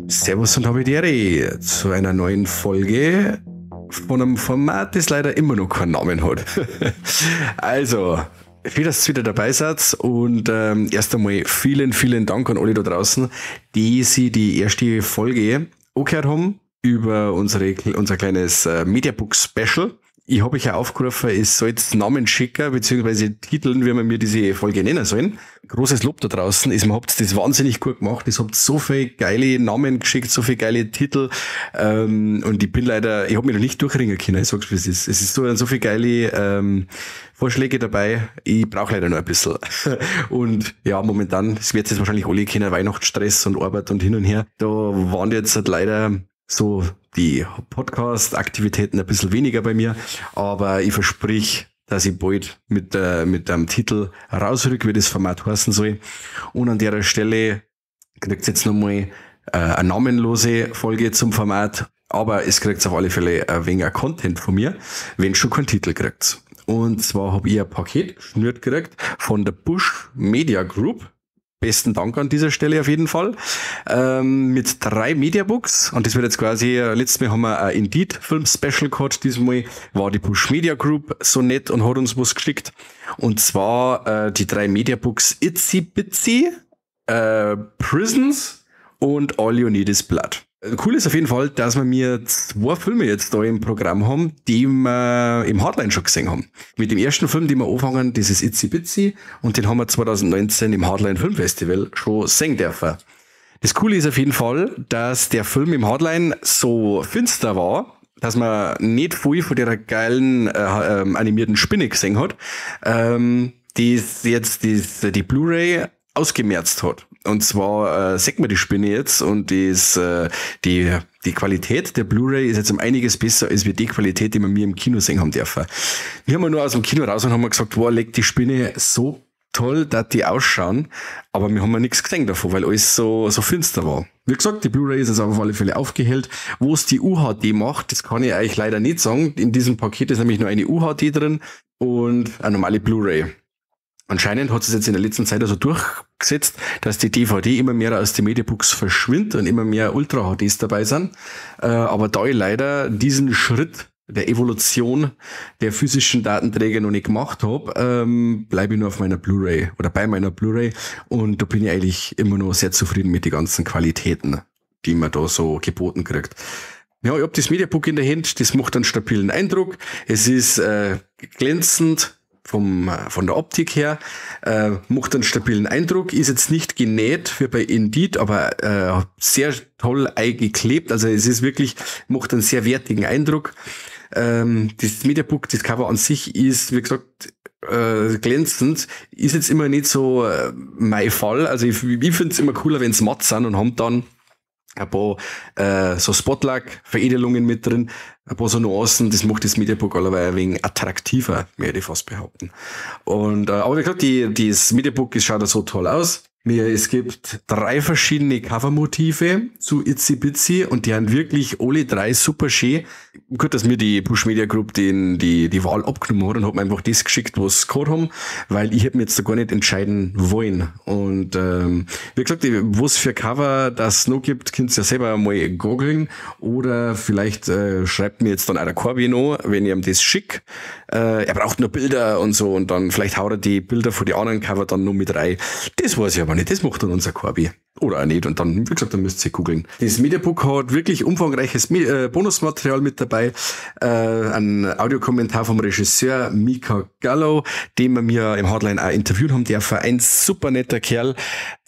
Servus und Habidere zu einer neuen Folge von einem Format, das leider immer noch keinen Namen hat. Also, schön, dass ihr wieder dabei seid und erst einmal vielen, vielen Dank an alle da draußen, die sich die erste Folge angehört haben über unser kleines Mediabook Special. Ich habe euch ja aufgerufen, es soll jetzt Namen schicken, beziehungsweise Titeln, wie wir mir diese Folge nennen sollen. Großes Lob da draußen, ihr habt das wahnsinnig gut gemacht, ihr habt so viele geile Namen geschickt, so viele geile Titel, und ich bin leider, ich hab mich noch nicht durchringen können, ich sag's wie es ist. Es ist so viele geile Vorschläge dabei, ich brauch leider noch ein bisschen. Und ja, momentan, es wird jetzt wahrscheinlich alle kennen, Weihnachtsstress und Arbeit und hin und her, da waren jetzt halt leider so die Podcast-Aktivitäten ein bisschen weniger bei mir, aber ich versprich, dass ich bald mit einem Titel rausrück, wie das Format heißen soll. Und an der Stelle kriegt's jetzt nochmal eine namenlose Folge zum Format, aber es kriegt's auf alle Fälle ein wenig Content von mir, wenn schon keinen Titel kriegt. Und zwar hab ich ein Paket geschnürt gekriegt von der Busch Media Group. Besten Dank an dieser Stelle auf jeden Fall. Mit 3 Mediabooks. Und das wird jetzt quasi, letztes Mal haben wir ein Indeed-Film-Special gehabt. Diesmal war die Busch Media Group so nett und hat uns was geschickt. Und zwar die 3 Mediabooks Itsy Bitsy, Prisons und All You Need Is Blood. Cool ist auf jeden Fall, dass wir mir 2 Filme jetzt da im Programm haben, die wir im Hardline schon gesehen haben. Mit dem ersten Film, den wir anfangen, das ist Itsy Bitsy, und den haben wir 2019 im Hardline Film Festival schon sehen dürfen. Das Coole ist auf jeden Fall, dass der Film im Hardline so finster war, dass man nicht viel von der geilen animierten Spinne gesehen hat, die jetzt die Blu-ray ausgemerzt hat. Und zwar sieht man die Spinne jetzt und die Qualität der Blu-ray ist jetzt um einiges besser als wie die Qualität, die wir mir im Kino sehen haben dürfen. Wir haben nur aus dem Kino raus und haben gesagt, wow, legt die Spinne so toll, dass die ausschauen, aber wir haben ja nichts gesehen davon, weil alles so finster war. Wie gesagt, die Blu-ray ist jetzt auf alle Fälle aufgehellt. Wo es die UHD macht, das kann ich eigentlich leider nicht sagen. In diesem Paket ist nämlich nur eine UHD drin und eine normale Blu-ray. Anscheinend hat es jetzt in der letzten Zeit also durchgesetzt, dass die DVD immer mehr aus den Mediabooks verschwindet und immer mehr Ultra HDs dabei sind. Aber da ich leider diesen Schritt der Evolution der physischen Datenträger noch nicht gemacht habe, bleibe ich nur auf meiner Blu-ray oder bei meiner Blu-ray, und da bin ich eigentlich immer noch sehr zufrieden mit den ganzen Qualitäten, die man da so geboten kriegt. Ja, ich hab das Mediabook in der Hand, das macht einen stabilen Eindruck. Es ist glänzend von der Optik her, macht einen stabilen Eindruck, ist jetzt nicht genäht wie bei Indeed, aber sehr toll eingeklebt, also es ist wirklich, macht einen sehr wertigen Eindruck. Das Mediabook, das Cover an sich ist, wie gesagt, glänzend, ist jetzt immer nicht so mein Fall, also ich finde es immer cooler, wenn es matt sind und haben dann ein paar so Spotlack-Veredelungen mit drin, ein paar so Nuancen, das macht das Mediabook allerweil ein wenig attraktiver, würde ich fast behaupten. Und, aber wie gesagt, das Mediabook, es schaut so toll aus. Es gibt 3 verschiedene Covermotive zu Itsy Bitsy und die haben wirklich alle 3 super schön. Gut, dass mir die Busch Media Group die Wahl abgenommen hat und hat mir einfach das geschickt, was sie gehabt haben, weil ich hätte mir jetzt da gar nicht entscheiden wollen. Und wie gesagt, was für Cover das noch gibt, könnt ihr ja selber mal googeln oder vielleicht schreibt mir jetzt dann auch der Corby noch, wenn ich ihm das schick. Er braucht nur Bilder und so und dann vielleicht haut er die Bilder von den anderen Cover dann noch mit rein. Das weiß ich aber nicht, das macht dann unser Corby. Oder auch nicht. Und dann, wie gesagt, dann müsst ihr googeln. Das Mediabook hat wirklich umfangreiches Bonusmaterial mit dabei. Ein Audiokommentar vom Regisseur Mika Gallo, den wir mir im Hardline auch interviewt haben. Der war ein super netter Kerl,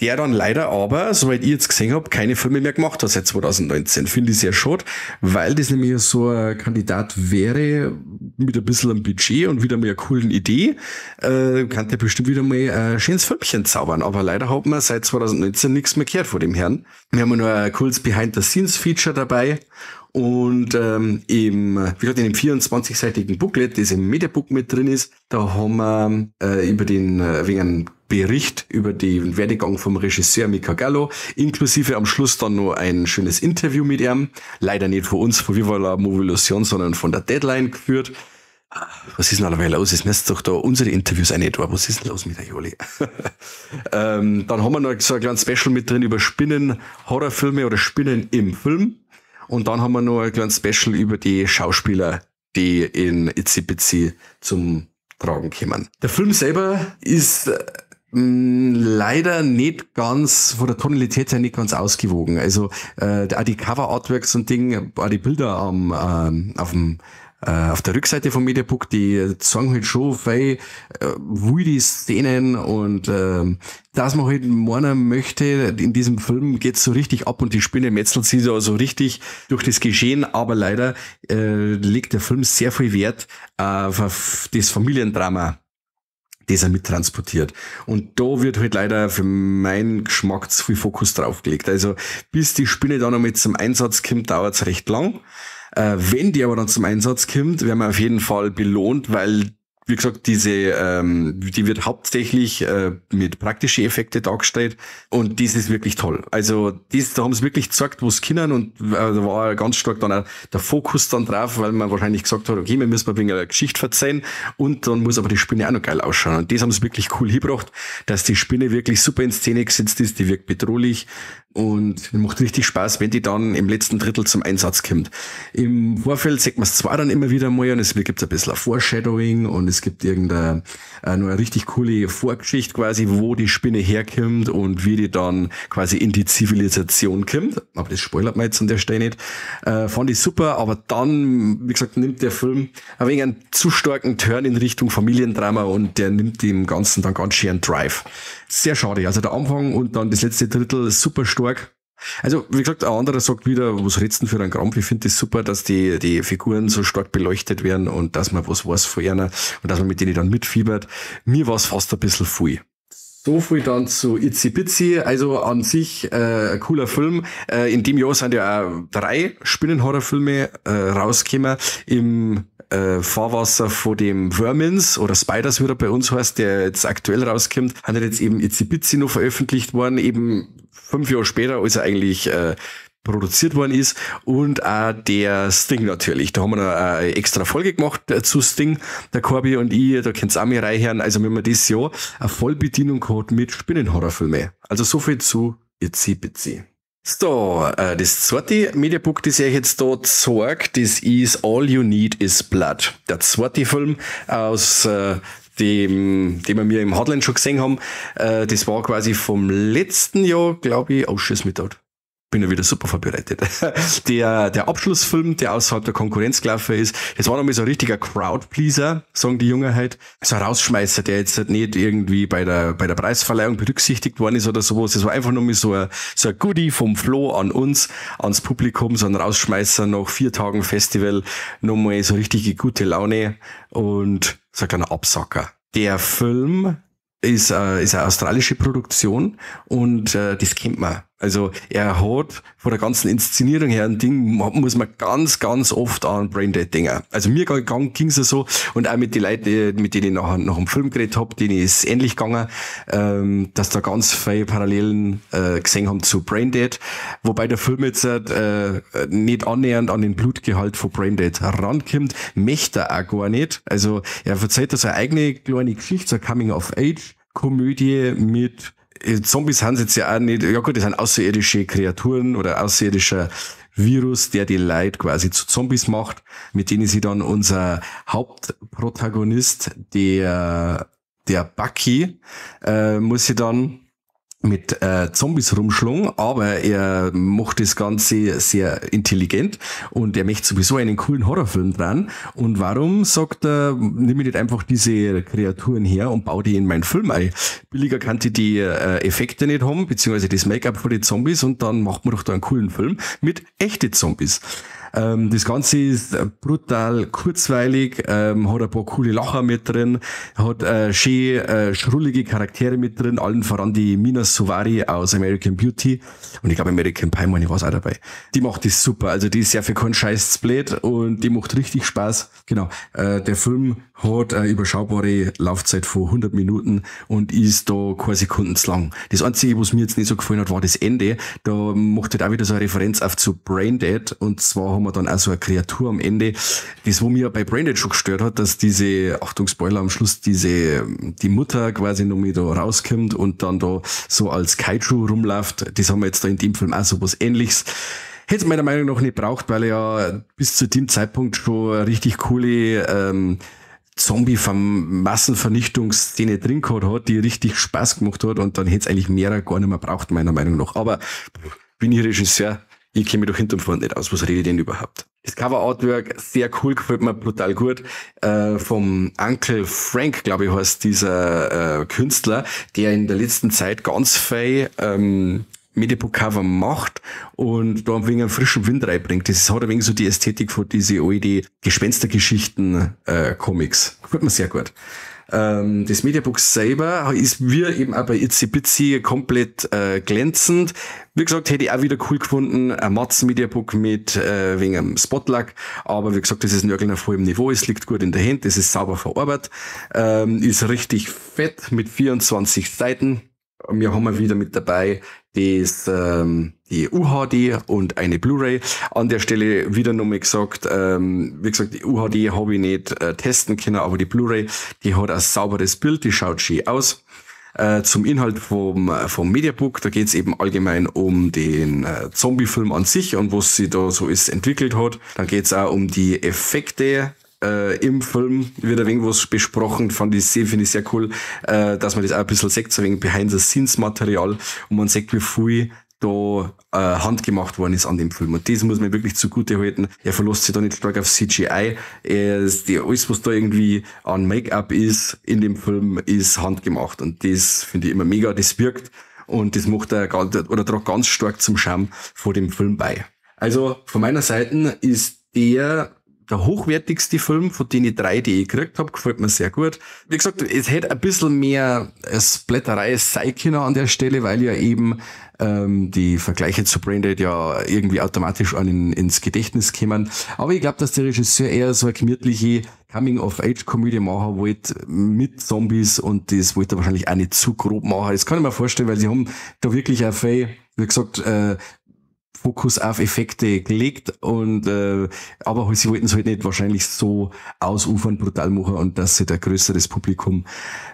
der dann leider aber, soweit ich jetzt gesehen habe, keine Filme mehr gemacht hat seit 2019. Finde ich sehr schade, weil das nämlich so ein Kandidat wäre mit ein bisschen einem Budget und wieder mal einer coolen Idee. Kann der bestimmt wieder mal ein schönes Filmchen zaubern. Aber leider hat man seit 2019 nichts nichts mehr gehört von dem Herrn. Wir haben noch ein cooles Behind-the-Scenes-Feature dabei und wie gesagt, in dem 24-seitigen Booklet, das im Mediabook mit drin ist, da haben wir über den wegen einem Bericht über den Werdegang vom Regisseur Mika Gallo, inklusive am Schluss dann noch ein schönes Interview mit ihm. Leider nicht von uns, von Viva la Movolution, sondern von der Deadline geführt. Was ist denn allerweil los? Es müsste doch da unsere Interviews auch nicht. Was ist denn los mit der Joli? Dann haben wir noch so ein kleines Special mit drin über Spinnen, Horrorfilme oder Spinnen im Film. Und dann haben wir noch ein kleines Special über die Schauspieler, die in Itsy Bitsy zum Tragen kommen. Der Film selber ist leider nicht ganz, von der Tonalität her nicht ganz ausgewogen. Also auch die Cover-Artworks und Ding, auch die Bilder auf der Rückseite vom Mediabook, die zeigen halt schon viel wilde Szenen und dass man halt meinen möchte, in diesem Film geht's so richtig ab und die Spinne metzelt sich so richtig durch das Geschehen, aber leider legt der Film sehr viel Wert auf das Familiendrama, das er mittransportiert. Und da wird halt leider für meinen Geschmack zu viel Fokus draufgelegt. Also bis die Spinne da noch mit zum Einsatz kommt, dauert's recht lang. Wenn die aber dann zum Einsatz kommt, werden wir auf jeden Fall belohnt, weil, wie gesagt, die wird hauptsächlich mit praktischen Effekte dargestellt und das ist wirklich toll. Also da haben sie wirklich gezeigt, wo es können und da war ganz stark dann auch der Fokus dann drauf, weil man wahrscheinlich gesagt hat, okay, wir müssen mal wegen einer Geschichte verzeihen und dann muss aber die Spinne auch noch geil ausschauen. Und das haben sie wirklich cool hingebracht, dass die Spinne wirklich super in Szene gesetzt ist, die wirkt bedrohlich und macht richtig Spaß, wenn die dann im letzten Drittel zum Einsatz kommt. Im Vorfeld sieht man es zwar dann immer wieder mal und es gibt ein bisschen ein Foreshadowing und es gibt irgendeine noch eine richtig coole Vorgeschichte quasi, wo die Spinne herkommt und wie die dann quasi in die Zivilisation kommt. Aber das spoilert man jetzt an der Stelle nicht. Fand ich super, aber dann, wie gesagt, nimmt der Film ein wenig einen zu starken Turn in Richtung Familiendrama und der nimmt dem Ganzen dann ganz schön einen Drive. Sehr schade. Also der Anfang und dann das letzte Drittel super stark. Also, wie gesagt, ein anderer sagt wieder, was redst denn für einen Krampf? Ich finde das super, dass die Figuren so stark beleuchtet werden und dass man was weiß von einer und dass man mit denen dann mitfiebert. Mir war's fast ein bisschen viel. So viel dann zu Itsy Bitsy, also an sich ein cooler Film. In dem Jahr sind ja auch 3 Spinnenhorrorfilme rausgekommen. Im Fahrwasser von dem Vermins oder Spiders, wie er bei uns heißt, der jetzt aktuell rauskommt, hat jetzt eben Itsy Bitsy noch veröffentlicht worden, eben 5 Jahre später, als er eigentlich produziert worden ist. Und auch der Sting natürlich. Da haben wir noch eine extra Folge gemacht zu Sting, der Corby und ich, da könnt's auch mehr reinhören. Also wenn man das Jahr eine Vollbedienung hat mit Spinnenhorrorfilmen. Also so viel zu Itsy Bitsy. So, das zweite Mediabook, das ich jetzt da zeig, das ist All You Need Is Blood. Der zweite Film aus dem wir im Hardline schon gesehen haben. Das war quasi vom letzten Jahr, glaub ich. Oh, schieß mich tot. Bin ja wieder super vorbereitet. Der Abschlussfilm, der außerhalb der Konkurrenz gelaufen ist, das war nochmal so ein richtiger Crowdpleaser, sagen die Jungen halt. So ein Rausschmeißer, der jetzt halt nicht irgendwie bei der Preisverleihung berücksichtigt worden ist oder sowas. Das war einfach nur mal so ein Goodie vom Flo an uns, ans Publikum, so ein Rausschmeißer nach 4 Tagen Festival, nochmal so richtige gute Laune und so ein kleiner Absacker. Der Film ist eine australische Produktion und das kennt man. Also er hat von der ganzen Inszenierung her ein Ding, muss man ganz, ganz oft an Braindead denken. Also mir ging's ja so und auch mit den Leuten, mit denen ich nachher nach dem Film geredet hab, denen ist ähnlich gegangen, dass da ganz viele Parallelen gesehen haben zu Braindead, wobei der Film jetzt nicht annähernd an den Blutgehalt von Braindead rankommt, möchte er auch gar nicht. Also er verzeiht da seine eigene kleine Geschichte, so eine Coming-of-Age-Komödie mit Zombies haben sie jetzt ja auch nicht, ja gut, das sind außerirdische Kreaturen oder außerirdischer Virus, der die Leute quasi zu Zombies macht, mit denen sie dann unser Hauptprotagonist, der Bucky, muss sie dann mit Zombies rumschlagen, aber er macht das Ganze sehr intelligent und er möchte sowieso einen coolen Horrorfilm dran. Und warum, sagt er, nimm ich nicht einfach diese Kreaturen her und baue die in meinen Film ein? Billiger kann die die Effekte nicht haben, beziehungsweise das Make-up von den Zombies, und dann macht man doch da einen coolen Film mit echten Zombies. Das Ganze ist brutal kurzweilig, hat ein paar coole Lacher mit drin, hat schön schrullige Charaktere mit drin, allen voran die Mena Suvari aus American Beauty und ich glaube American Pie, meine ich, war's auch dabei. Die macht das super, also die ist ja für keinen Scheiß zu blöd und die macht richtig Spaß. Genau, der Film hat eine überschaubare Laufzeit von 100 Minuten und ist da keine Sekunden zu lang. Das Einzige, was mir jetzt nicht so gefallen hat, war das Ende. Da macht halt auch wieder so eine Referenz auf zu Braindead und zwar haben wir dann auch so eine Kreatur am Ende, das wo mir bei Braindead schon gestört hat, dass diese, Achtung Spoiler, am Schluss die Mutter quasi noch mit da rauskommt und dann da so als Kaiju rumläuft. Das haben wir jetzt da in dem Film auch so was Ähnliches. Hätte es meiner Meinung nach nicht braucht, weil er ja bis zu dem Zeitpunkt schon eine richtig coole Zombie-Massenvernichtungsszene drin gehabt hat, die richtig Spaß gemacht hat und dann hätte es eigentlich mehr gar nicht mehr braucht, meiner Meinung nach. Aber bin ich Regisseur, ich kenne mich doch hinterm Vorn nicht aus, was rede ich denn überhaupt? Das Cover-Artwork, sehr cool, gefällt mir brutal gut. Vom Uncle Frank, glaube ich, heißt dieser Künstler, der in der letzten Zeit ganz viel Mediabook-Cover macht und da ein wenig einen frischen Wind reinbringt. Das hat ein wenig so die Ästhetik von diese alte Gespenstergeschichten Comics. Gefällt mir sehr gut. Das Mediabook selber ist wie eben auch bei Itsy Bitsy komplett glänzend. Wie gesagt, hätte ich auch wieder cool gefunden, ein mattes Mediabook mit wegen einem Spotlack, aber wie gesagt, das ist nörgeln auf hohem Niveau, es liegt gut in der Hand, es ist sauber verarbeitet, ist richtig fett mit 24 Seiten. Wir haben mal wieder mit dabei das, die UHD und eine Blu-ray. An der Stelle wieder nochmal gesagt, wie gesagt, die UHD habe ich nicht testen können, aber die Blu-ray, die hat ein sauberes Bild, die schaut schön aus. Zum Inhalt vom Mediabook, da geht's eben allgemein um den Zombie-Film an sich und was sich da so ist entwickelt hat. Dann geht's auch um die Effekte im Film, wird ein wenig was besprochen, finde ich sehr cool, dass man das auch ein bisschen sieht, so ein wenig Behind-the-Scenes-Material und man sieht, wie viel da handgemacht worden ist an dem Film. Und das muss man wirklich zugute halten. Er verlässt sich da nicht stark auf CGI. Alles, was da irgendwie an Make-up ist in dem Film, ist handgemacht. Und das finde ich immer mega, das wirkt und das macht er oder tragt ganz stark zum Charme vor dem Film bei. Also von meiner Seite ist der hochwertigste Film, von denen ich drei, die ich gekriegt habe, gefällt mir sehr gut. Wie gesagt, es hätte ein bisschen mehr Splatterei sein können an der Stelle, weil ja eben die Vergleiche zu Braindead ja irgendwie automatisch an ins Gedächtnis kämen. Aber ich glaube, dass der Regisseur eher so eine gemütliche Coming-of-Age-Komödie machen wollte mit Zombies und das wollte er wahrscheinlich auch nicht zu grob machen. Das kann ich mir vorstellen, weil sie haben da wirklich auch viel, wie gesagt, Fokus auf Effekte gelegt und aber sie wollten es halt nicht wahrscheinlich so ausufern, brutal machen und dass sie da größeres Publikum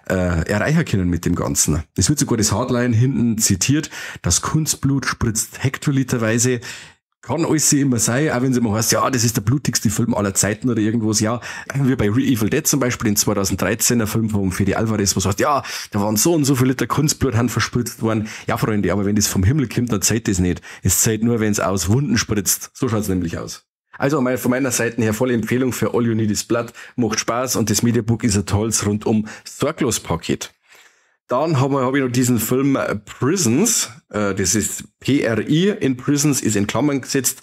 erreichen können mit dem Ganzen. Es wird sogar das Hardline hinten zitiert, das Kunstblut spritzt hektoliterweise. Kann alles immer sein, auch wenn es immer heißt, ja, das ist der blutigste Film aller Zeiten oder irgendwas. Ja, wie bei Evil Dead zum Beispiel in 2013, ein Film von Fede Alvarez, was heißt, ja, da waren so und so viele Liter Kunstblut haben verspritzt worden. Ja, Freunde, aber wenn das vom Himmel kommt, dann zählt das nicht. Es zählt nur, wenn es aus Wunden spritzt. So schaut's nämlich aus. Also von meiner Seite her volle Empfehlung für All You Need Is Blood. Macht Spaß und das Mediabook ist ein tolles rundum sorglos Paket. Dann habe ich noch diesen Film Prisons, das ist PRI in Prisons, ist in Klammern gesetzt.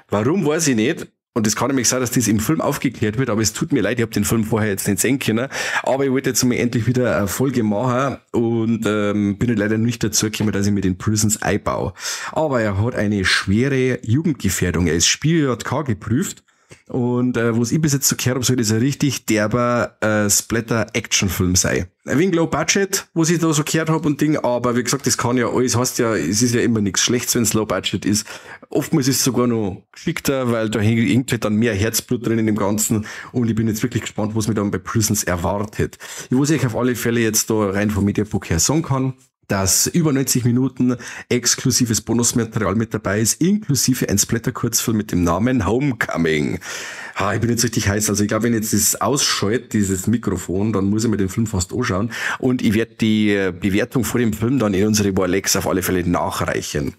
Warum, weiß ich nicht. Und es kann nämlich sein, dass das im Film aufgeklärt wird, aber es tut mir leid, ich habe den Film vorher jetzt nicht sehen können. Aber ich wollte jetzt mal endlich wieder eine Folge machen und bin leider nicht dazu gekommen, dass ich mir den Prisons einbaue. Aber er hat eine schwere Jugendgefährdung. Er ist Spiel-JK geprüft. Und was ich bis jetzt so gehört habe, soll das ein richtig derber Splatter-Action-Film sein. Ein wenig Low Budget, was ich da so gehört habe und Ding, aber wie gesagt, das kann ja alles, heißt ja, es ist ja immer nichts Schlechtes, wenn es Low Budget ist. Oftmals ist es sogar noch geschickter, weil da hängt irgendwie dann mehr Herzblut drin in dem Ganzen und ich bin jetzt wirklich gespannt, was mir dann bei Prisons erwartet. Ich was ich auf alle Fälle jetzt da rein vom Mediabook her sagen kann, dass über 90 Minuten exklusives Bonusmaterial mit dabei ist, inklusive ein Splatter-Kurzfilm mit dem Namen Homecoming. Ha, ich bin jetzt richtig heiß. Also ich glaube, wenn jetzt das ausschalte, dieses Mikrofon, dann muss ich mir den Film fast anschauen. Und ich werde die Bewertung vor dem Film dann in unsere Warlex auf alle Fälle nachreichen.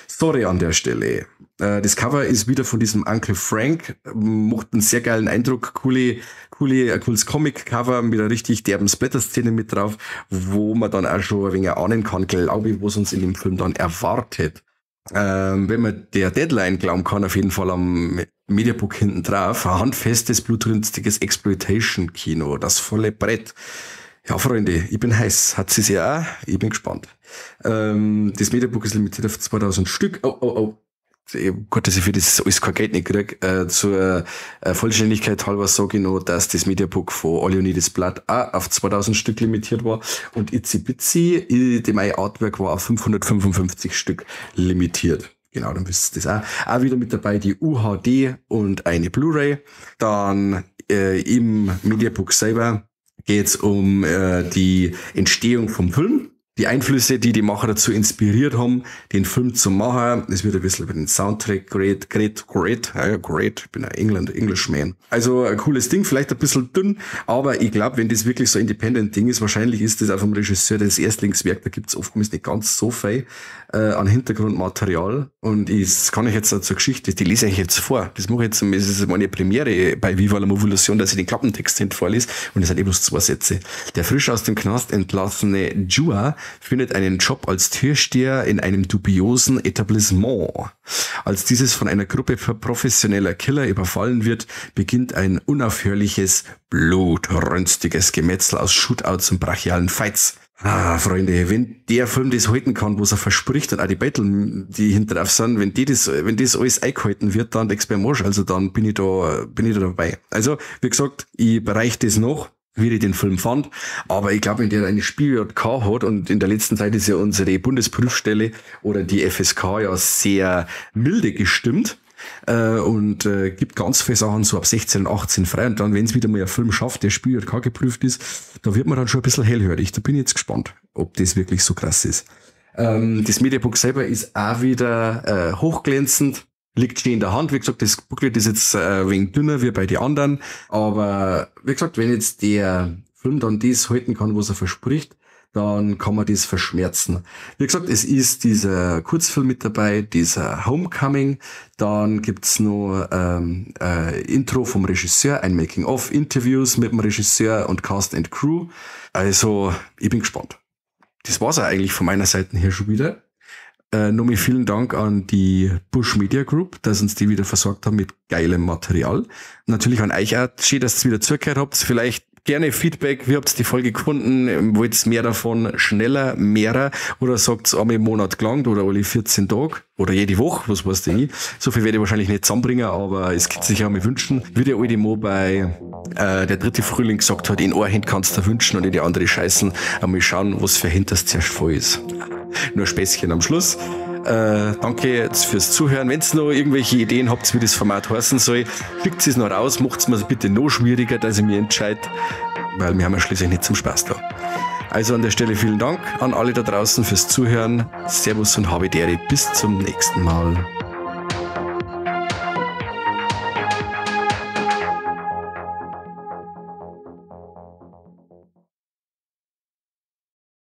Sorry an der Stelle. Das Cover ist wieder von diesem Uncle Frank, macht einen sehr geilen Eindruck, cooles Comic-Cover mit einer richtig derben Splatter-Szene mit drauf, wo man dann auch schon ein wenig ahnen kann, glaube ich, was uns in dem Film dann erwartet. Wenn man der Deadline glauben kann, auf jeden Fall am Mediabook hinten drauf, ein handfestes, blutrünstiges Exploitation-Kino, das volle Brett. Ja, Freunde, ich bin heiß. Hat sie ja auch? Ich bin gespannt. Das Mediabook ist limitiert auf 2000 Stück. Oh, oh, oh. Gut, dass ich für das alles kein Geld nicht krieg. Zur Vollständigkeit halber sage ich noch, dass das Mediabook von All You Need Is Blood auch auf 2000 Stück limitiert war und Itsy Bitsy, dem Artwork war auf 555 Stück limitiert. Genau, dann wisst ihr das auch. Auch wieder mit dabei die UHD und eine Blu-ray. Dann im Mediabook selber geht's um die Entstehung vom Film, die Einflüsse, die die Macher dazu inspiriert haben, den Film zu machen. Es wird ein bisschen über den Soundtrack geredet, geredet, geredet, ja, great, ich bin ein Englishman. Also ein cooles Ding, vielleicht ein bisschen dünn, aber ich glaube, wenn das wirklich so ein Independent-Ding ist, wahrscheinlich ist das auch vom Regisseur das Erstlingswerk, da gibt's oftmals nicht ganz so viel an Hintergrundmaterial. Und das kann ich jetzt zur Geschichte, die lese ich jetzt vor. Das mache ich jetzt, das ist meine Premiere bei Viva la Movolution, dass ich den Klappentext hinten vorlese. Und es sind eh bloß 2 Sätze. Der frisch aus dem Knast entlassene Jua findet einen Job als Türsteher in einem dubiosen Etablissement. Als dieses von einer Gruppe professioneller Killer überfallen wird, beginnt ein unaufhörliches, blutrünstiges Gemetzel aus Shootouts und brachialen Fights. Ah, Freunde, wenn der Film das halten kann, was er verspricht, und auch die Battle, die hinten drauf sind, wenn das alles eingehalten wird, dann wächst beim Arsch, also dann bin ich da dabei. Also, wie gesagt, ich bereiche das noch, wie ich den Film fand, aber ich glaube, wenn der eine Spiel-JK hat, und in der letzten Zeit ist ja unsere Bundesprüfstelle oder die FSK ja sehr milde gestimmt, und gibt ganz viele Sachen so ab 16 und 18 frei, und dann, wenn es wieder mal ein Film schafft, der Spiel-JK geprüft ist, da wird man dann schon ein bisschen hellhörig. Da bin ich jetzt gespannt, ob das wirklich so krass ist. Das Mediabook selber ist auch wieder hochglänzend, liegt schön in der Hand. Wie gesagt, das Booklet ist jetzt ein wenig dünner wie bei den anderen, aber wie gesagt, wenn jetzt der Film dann das halten kann, was er verspricht, dann kann man das verschmerzen. Wie gesagt, es ist dieser Kurzfilm mit dabei, dieser Homecoming. Dann gibt's noch Intro vom Regisseur, ein Making-of, Interviews mit dem Regisseur und Cast and Crew. Also, ich bin gespannt. Das war's auch eigentlich von meiner Seite her schon wieder. Nochmal vielen Dank an die Busch Media Group, dass uns die wieder versorgt haben mit geilem Material. Natürlich an euch auch. Schön, dass ihr wieder zugehört habt. Vielleicht gerne Feedback, wie habt ihr die Folge gefunden? Wollt ihr mehr davon, schneller, mehrer? Oder sagt's einmal im Monat gelangt oder alle 14 Tage oder jede Woche, was weiß ich. So viel werde ich wahrscheinlich nicht zusammenbringen, aber es gibt sich auch mal wünschen. Wie der alte Mo bei der dritte Frühling gesagt hat, in ein Hand kannst du wünschen und in die andere scheißen. Einmal schauen, was für hinterst zuerst voll ist. Nur Späßchen am Schluss. Danke fürs Zuhören. Wenn ihr noch irgendwelche Ideen habt, wie das Format heißen soll, schickt es noch raus, macht's mir bitte noch schwieriger, dass ich mich entscheide, weil wir haben ja schließlich nicht zum Spaß da. Also an der Stelle vielen Dank an alle da draußen fürs Zuhören. Servus und Habidere. Bis zum nächsten Mal.